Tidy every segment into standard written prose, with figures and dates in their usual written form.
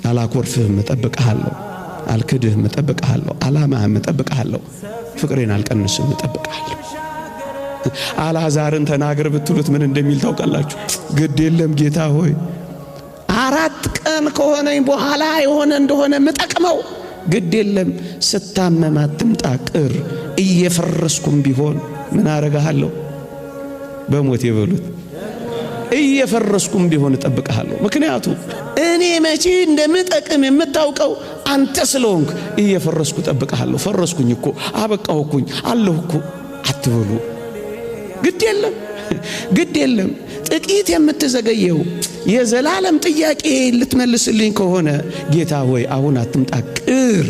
አላኮርፍህም፣ እጠብቅሃለሁ። አልክድህም፣ እጠብቅሃለሁ። አላማህም፣ እጠብቅሃለሁ። ፍቅሬን አልቀንስም፣ እጠብቅሃለሁ። አልዓዛርን ተናገር ብትሉት ምን እንደሚል ታውቃላችሁ? ግድ የለም ጌታ ሆይ፣ 4 ቀን ከሆነኝ በኋላ የሆነ እንደሆነ ምጠቅመው ግድ የለም፣ ስታመም አትምጣ ቅር፣ እየፈረስኩም ቢሆን ምን አረጋለሁ? በሞት የበሉት እየፈረስኩም ቢሆን እጠብቅሃለሁ። ምክንያቱም እኔ መቼ እንደምጠቅም የምታውቀው አንተ ስለሆንክ እየፈረስኩ እጠብቅሃለሁ። ፈረስኩኝ እኮ፣ አበቃሁኩኝ፣ አለሁ እኮ አትበሉ። ግድ የለም፣ ግድ የለም። ጥቂት የምትዘገየው የዘላለም ጥያቄ ልትመልስልኝ ከሆነ ጌታ ሆይ አሁን አትምጣ ቅር፣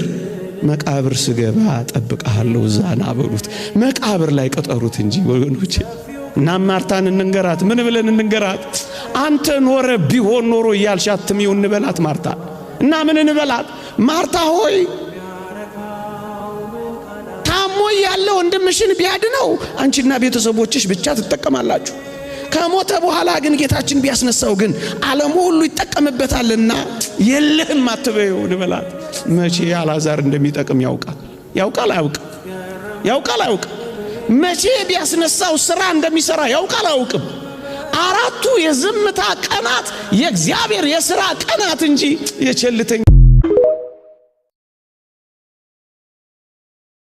መቃብር ስገባ እጠብቅሃለሁ። እዛና በሉት። መቃብር ላይ ቅጠሩት እንጂ ወገኖቼ። እና ማርታን እንንገራት። ምን ብለን እንንገራት? አንተ ኖረ ቢሆን ኖሮ እያልሽ አትሚው እንበላት ማርታ። እና ምን እንበላት? ማርታ ሆይ፣ ታሞ ያለ ወንድምሽን ቢያድነው አንቺና ቤተሰቦችሽ ብቻ ትጠቀማላችሁ። ከሞተ በኋላ ግን ጌታችን ቢያስነሳው ግን ዓለሙ ሁሉ ይጠቀምበታልና የለህም አትበይው እንበላት። መቼ አልዓዛር እንደሚጠቅም ያውቃል። ያውቃል አያውቅም? ያውቃል አያውቅም? መቼ ቢያስነሳው ስራ እንደሚሰራ ያውቃል አያውቅም? አራቱ የዝምታ ቀናት የእግዚአብሔር የሥራ ቀናት እንጂ የቸልተኝ